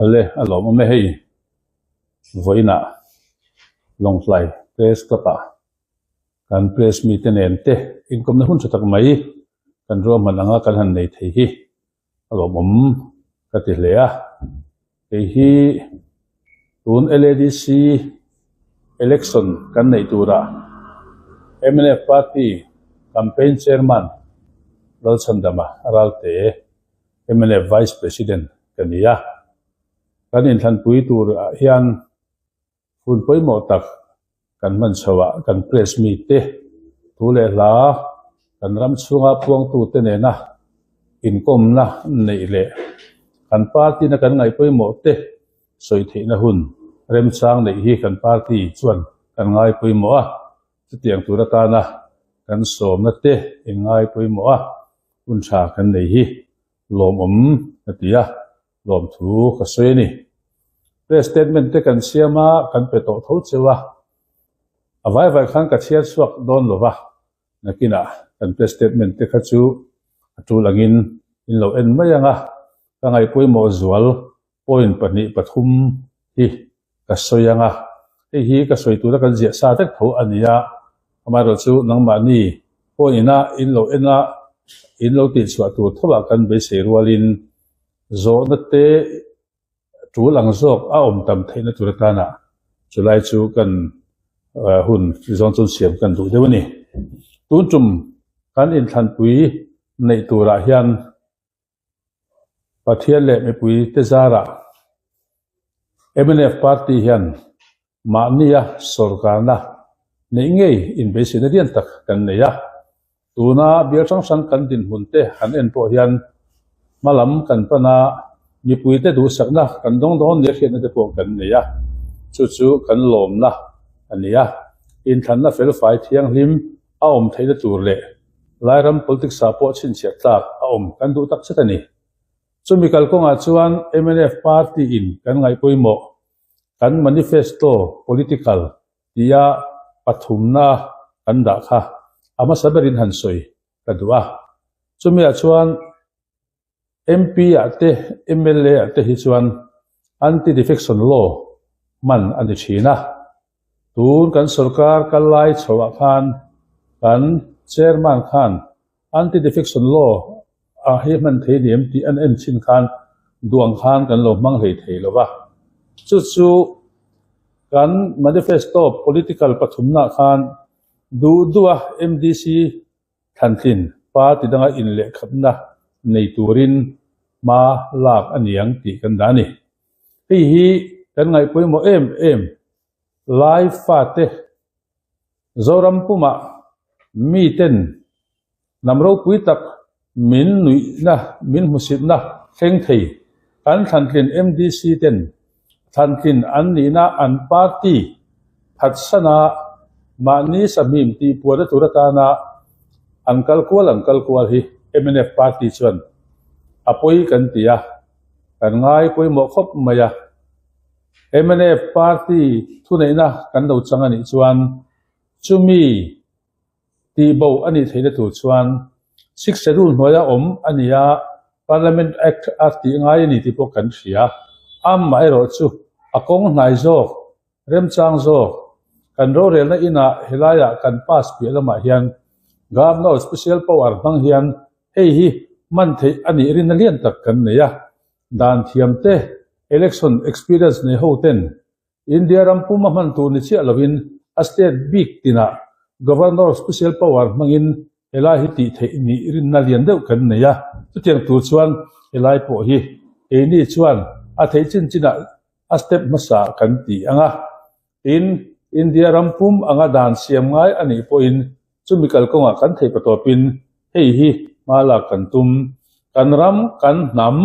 Awle a lawmawm e hei vawiinah Lawngtlai Press Club ah kan press mite nen te inkawmna hun tha tak mai kan ruahman anga kan han nei thei hi a lawmawm ka ti hle a. Kei hi tun LADC election kan neih turah mnf party campaign chairman Lalchhandama Ralte mnf vice president ka ni a. Kan inthlanpui turah hian Hun pawimawh tak kan hman chhoah kan press mite thu leh hla kan ram chhunga puangtute nena inkawmna neih leh kan party-na kan ngaih pawimawh te sawi theihna hun remchang neih hi kan party chuan kan ngai pawimawh a, chutiang tur atana kan sawmna te inngai pawimawh a, hun tha kan nei hi lawmawm ka ti a, lawmthu ka sawi a ni. Press statement te kan siam a, kan pe tawh tho cheu a, a vai vai khan ka chhiar chhuak dawn lo va, nakinah kan press statement te kha chu a tul angin in lo en mai ang a, ka ngaihpawimawh zual Point 2, 3 hi ka sawi ang a, hei hi ka sawi tura kan ziah sa vek tho a ni a, amaherawh chu nangmahni phone ina in lo en a, in lo tihchhuah tur thovah kan beisei rualin zawhna te tul ang zawk a awm tam theihna tur atana chulai chu kan hun zawn chuan siam kan duh deuh a ni. Tun tum kan inthlanpui neih turah hian Pathian leh mipuite zarah mnf party hian mahnia sawrkarna neih ngei inbeisihna lian tak kan nei a. Tuna bial hrang hrang kan dinhmun te han en pawh hian hmalam kan pan a, mipuite duhsakna kan dawng dawn nia hriatna te pawh kan nei a, chu chu kan lawmna a ni a. Inthlanna felfai thianghlim a awm theihna tur leh Lairam politics ah pawh chhinchhiah tlak a awm kan duh tak zet a ni. Chumi kalkawngah chuan mnf party in kan ngaihpawimawh kan manifesto political tia pathumna kan dah kha a hmasa berin han sawi ka duh a. Chumiah chuan MP ah te mla ah te hi chuan anti-defection law hman a ni thin a. Tun kan sorkar kal lai chhoah khan kan chairman khan anti-defection law a hi hman thei ni em tih an en chin khan duang khan kan lo hmang hlei thei lo va. Chu chu kan manifesto political pathumnaah khan duh duha MDC Thlantlin party danga inlehkhatna nei turin hma lak a ni ang tih kan dah a ni. Hei hi kan ngaihpawimawh em em lai fate Zoram pumah miten hnam ropui tak min nuihna, min hmusitna thleng thei kan thlantlin MDC ten thlantlin an nihna an party phatsana mahni sahmim tih puahna tur atana an kal kual an kal kual hi mnf party chuan a pawi kan ti a, kan ngai pawimawh khawp mai a. Mnf party thuneihna kan lo chang a nih chuan chumi Tihbo a nih theihna tur chuan Sixth Schedule hnuaia awm a ni a, Parliament Act a tih ngai a ni tih pawh kan hria. Amaherawh chu a kawng hnai zawk, remchang zawk, kan rorelna inah helaiah kan pass piah lamah hian Governor Special Power hmang hian hei hi hman theih a nih rinna lian tak kan nei a. Dan thiamte, election experience nei ho ten India ram pum a hman tur ni chiah lovin a state bik tinah Governor Special Power hmangin helai hi tih theih nih rinna lian deuh kan nei a, chutiang tur chuan helai pawh hi keini chuan a theih chin chinah a step hmasa kan ti ang a. Tin, India ram pum anga dan siam ngai a nih pawhin chumi kalkawngah kan theih patawpin hei hi hma lak kan tum. Kan ram, kan hnam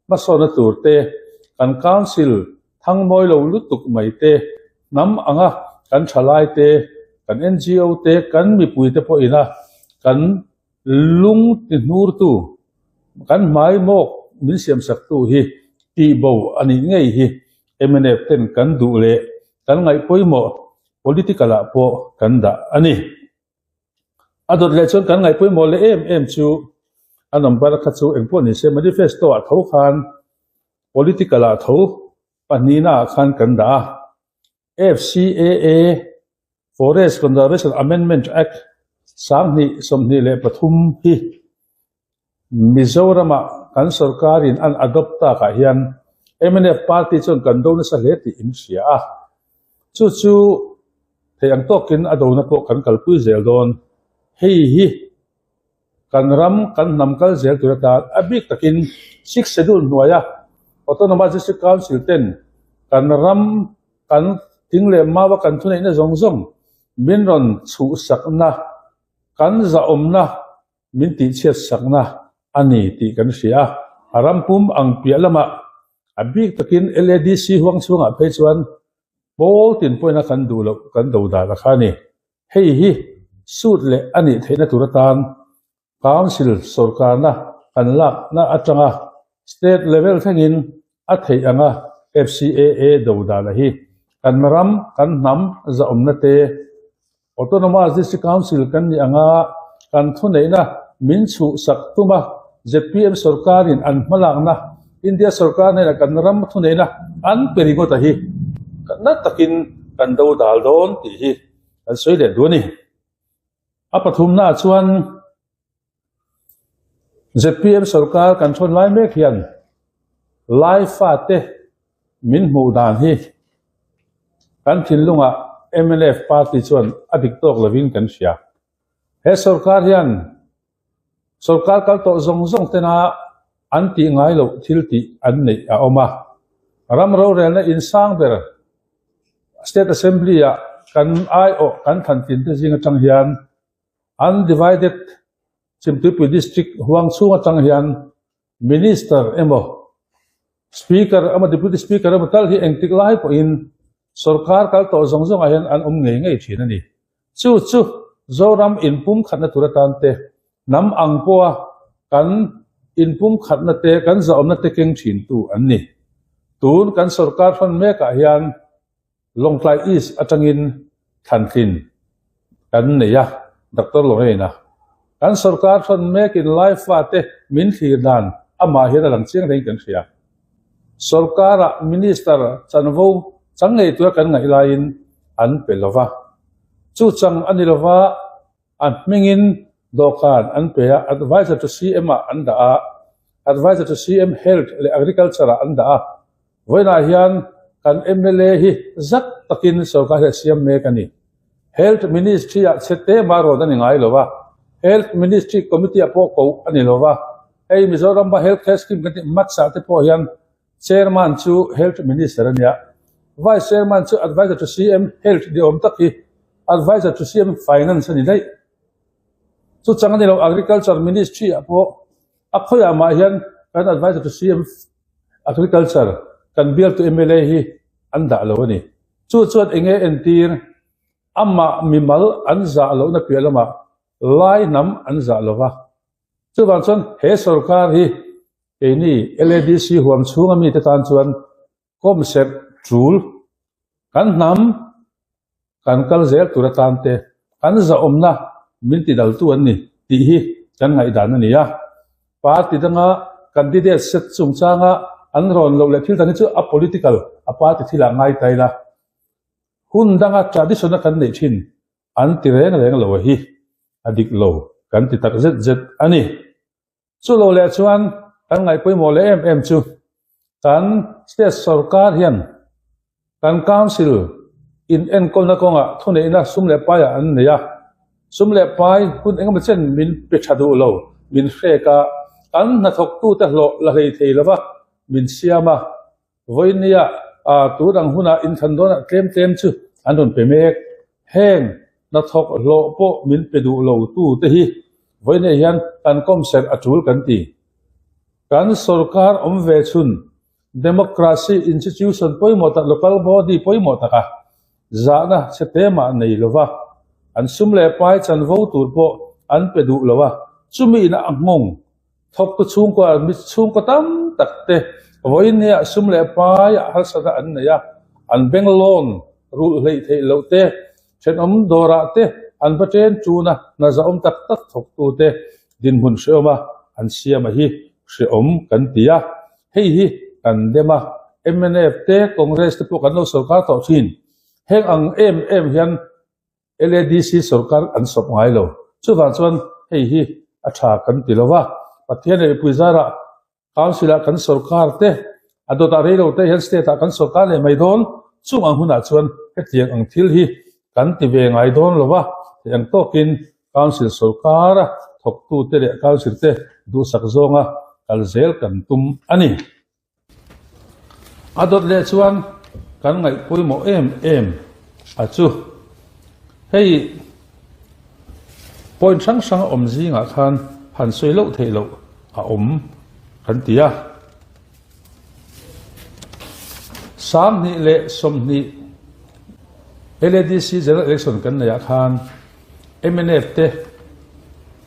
hmasawnna tur te, kan council Thangmawi lo lutuk mai te, hnam anga kan thalai te, kan NGO te, kan mipui te pawhina kan lung ti hnurtu, kan hmai mawk min siamsaktu hi tihbo a nih ngei hi mnf ten kan duh leh kan ngaih pawimawh political ah pawh kan dah a ni. A dawt leh chuan kan ngaih pawimawh leh em em chu a number kha chu engpawh ni se manifesto ah tho khan Political ah tho. Pahnihnaah khan kan dah a. FCAA, Forest Conservation Amendment Act, 2023 hi Mizoramah kan sorkarin an adopt takah hian mnf party chuan kan do nasa hle tih in hria a. Chu chu theih ang tawkin a dona pawh kan kalpui zel dawn. Hei hi kan ram kan hnam kal zel tur atan a bik takin Sixth Schedule hnuaia Autonomous District Council ten kan ram kan thing leh maua kan thuneihna zawng zawng min rawn chhuhsakna kan zahawmna min tihchhiat sakna a ni tih kan hria a, a ram pum ang piah lamah a bik takin LADC huang chhungah phei chuan pawl tin pawhin a kan duh loh kan do dan a kha a ni. Hei hi sut leh a nih theihna tur atan Council sorkarna kan lakna atanga State level thlengin a theih anga FCAA do dan a hi kan ram kan hnam zahawmna te Autonomous District Council kan nih anga kan thuneihna min chhuhsak tum a, zpm sorkarin an hmalakna India sorkar hnenah kan ram thuneihna an pe ringawt a hi na takin kan do dal dawn tih hi kan sawi leh duh a ni. A pathumnaah chuan zpm sorkar kan thawn lai mek hian Lai fate min hmuh dan hi kan thinlungah mnf party chuan a dik tawk lovin kan hria. He sorkar hian sorkar kal tawh zawng zawng tena an tih ngai loh thil tih an neih a awm a. Ram rorelna insang ber State Assembly-ah kan aiawh kan thlantlin te zing atang hian Undivided Chimtuipui District huang chhung atang hian Minister emaw, Speaker emaw, Deputy Speaker emaw tal hi engtik lai pawhin sorkar kal tawh zawng zawngah hian an awm ngei ngei thin a ni. Chu chu Zoram inpumkhatna tur atan te, hnam ang pawha kan inpumkhatna te, kan zahawmna te keng thintu an ni. Tun kan sorkar hrawn mekah hian Lawngtlai East atangin thlantlin kan nei a, Doctor Lorraine-a. Kan sorkar hrawn mekin lai fate min thlir dan amah hian a lang chiang reng kan hria. Sorkarah Minister chanvo chang ngei tura kan ngaih laiin an pe lo va. Chu chang a ni lo va, a hmingin dawhkan an pe a, Advisor to CM-ah an dah a, Advisor to CM Health leh Agriculture-ah an dah a. Vawiinah hian kan mla hi zak takin sorkar hi a siam mek a ni. Health Ministry-ah chhe te mah rawn a ni ngai lo va, Health Ministry Committee-ah pawh koh a ni lo va. Hei Mizorama Health Care Scheme kan tih MATS-ah te pawh hian Chairman chu Health Minister a nia, Vice Chairman chu Advisor to CM Health ni awm tak hi Advisor to CM Finance a ni daih. Chuchang a ni lo Agriculture Ministry-ah pawh A khawiah mah hian kan advisor to CM Agriculture kan bialtu mla hi an dah lo a ni. Chu chuan enge entir amah mimal an zah lohna piah lamah lai hnam an zah lo va. Chuvang chuan he sorkar hi keini LADC huam chhunga mite tan chuan Kawmserh tul kan hnam kan kal zel tur atan te kan zahawmna min ti daltu an ni tih hi kan ngaihdan a ni a. Party danga candidate set chungchanga an rawn loh leh thil dang hi chu a political a party thilah ngai ta ila hun danga tradition a kan neih thin an ti reng reng lo a hi a dik lo kan ti tak zet zet a ni. Chu lo leh chuan kan ngaihpawimawh leh em em chu kan state sorkar hian kan council in enkawlna kawngah thuneihna sum leh paiah an nei a, sum leh pai hun engemaw chen min pe tha duh lo, min hrek a, kan hnathawktute hlawh la hlei thei lova min siam a. Vawinia tun ang hunah inthlan dawnah tlem tlem chu an rawn pe mek. Heng hnathawk hlawh pawh min pe duh lo tu te hi vawinia hian kan kawmserh a tul kan ti. Kan sorkar awm ve chhun democracy institution pawimawh tak local body pawimawh taka zahna chhe te mah nei lova an sum leh pai chanvo tur pawh an pe duh lo a, chumi ina a nghawng Thawktu chhungkua mi chhungkaw tam tak te vawiin nia sum leh paiah harsatna an nei a, an bank loan rulh hleih theih loh te, thenawm dawrah te an va chen tun a, hna zahawm tak tak thawktu te dinhmun hrehawm a an siam a hi hrehawm kan ti a, hei hi kan dem a. Mnf te, Congress te pawh kan lo sawrkar tawh thin. Heng ang em em hian LADC sawrkar an sawp ngai lo. Chuvang chuan hei hi a tha kan ti lo va. Pathian leh mipui zarah Council ah kan sawrkar te a dawtah rei lo te hian state ah kan sawrkar leh mai dawn. Chung ang hunah chuan hetiang ang thil hi kan ti ve ngai dawn lo va, hei ang tawkin Council sawrkar a thawktute leh Council te duhsak zawnga kal zel kan tum a ni. A dawt leh chuan kan ngaih pawimawh em em a chu. Hei point hrang hrang a awm zingah khan han sawi loh theih loh a awm kan ti a. 2020 LADC General Election kan neihah khan mnf te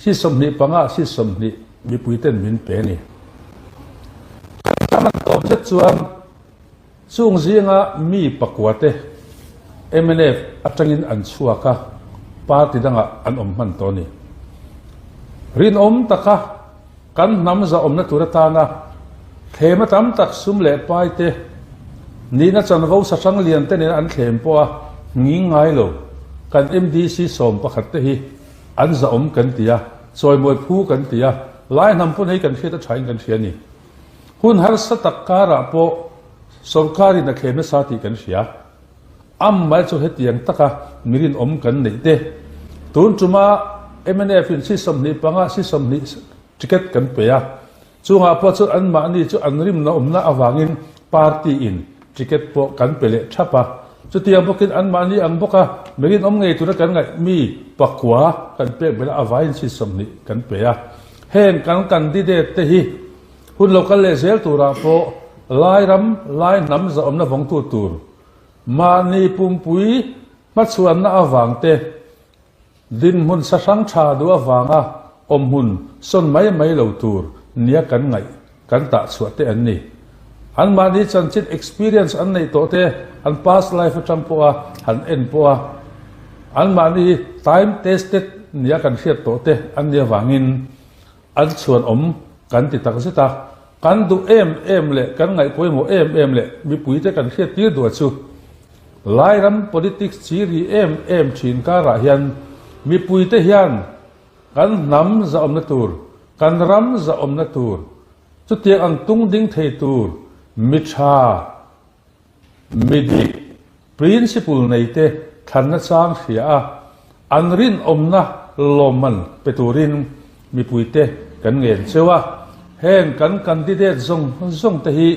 seat 25 ah seat 20 mipui ten min pe a ni. Kan tawp zet chuan Chung zinga mi pakua te mnf atangin an chhuak a, party dangah an awm hman tawh a ni. Rinawm taka kan hnam zahawmna tur atana thlema tam tak sum leh pai te nihna chanvo sahrang lian te nena an thlem pawha nghing ngai lo kan MDC 11 te hi an zahawm kan ti a, chawimawi phu kan ti a, lai hnam pawn hei kan hriat a thain kan hria a ni. Hun harsa tak karah pawh sawrkarin a thlem nasa tih kan hria. Ammal chu hetiang taka mi rinawm kan neih te. Tun tuma mnf in si 25 si 20 ticket kan pe a, chungah pawh chuan anmahni chu an rimna awmna avangin party in ticket pawh kan pe leh thap a. Chutiang bawkin anmahni ang bawka mi rinawm ngei tura kan ngaih mi pakua kan pek belh a, avaiin si 20 kan pe a. Heng kan candidate te hi hun lo kal leh zel turah pawh Lai ram, Lai hnam zahawmna vawngtu tur, mahni pumpui hmachhuanna avang te, dinhmun sahrang tha duh avanga awmhmun sawn mai mai lo tur nia kan ngaih kan tah chhuah te an ni. An mahni chanchin experience an neih tawh te an past life atang pawha han en pawha an mahni hi time tested nia kan hriat tawh te an nih avangin an chhuan awm kan ti tak zet a. Kan duh em em leh kan ngaih pawimawh em em leh mipuite kan hriat tir duh a chu Lairam politics chi ri em em thin karah hian mipuite hian kan hnam zahawmna tur, kan ram zahawmna tur, Chutiang ang tung ding thei tur mi tha, mi dik, principle nei te thlanna chang hria a, an rinawmna lawmman pe turin mipuite kan ngen cheu a. Heng kan candidate zawng zawng te hi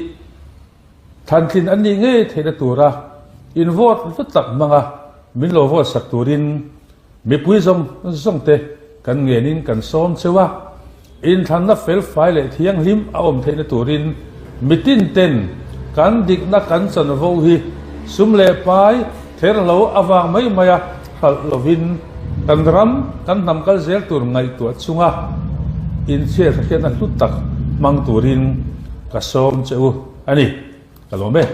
thlantlin an nih ngei theihna tura in vote hlu tak hmanga min lo vote sak turin Mipui zawng zawng te kan ngenin kan sawm cheu a, inthlanna felfai leh thianghlim a awm theihna turin mitin ten kan dikna kan chanvo hi sum leh pai therhlo avang mai maia hralh lovin kan ram kan hnam kal zel tur ngaihtuah chunga inchhiat hriatna hlu tak hmang turin ka sawm che u a ni. Ka lawm e.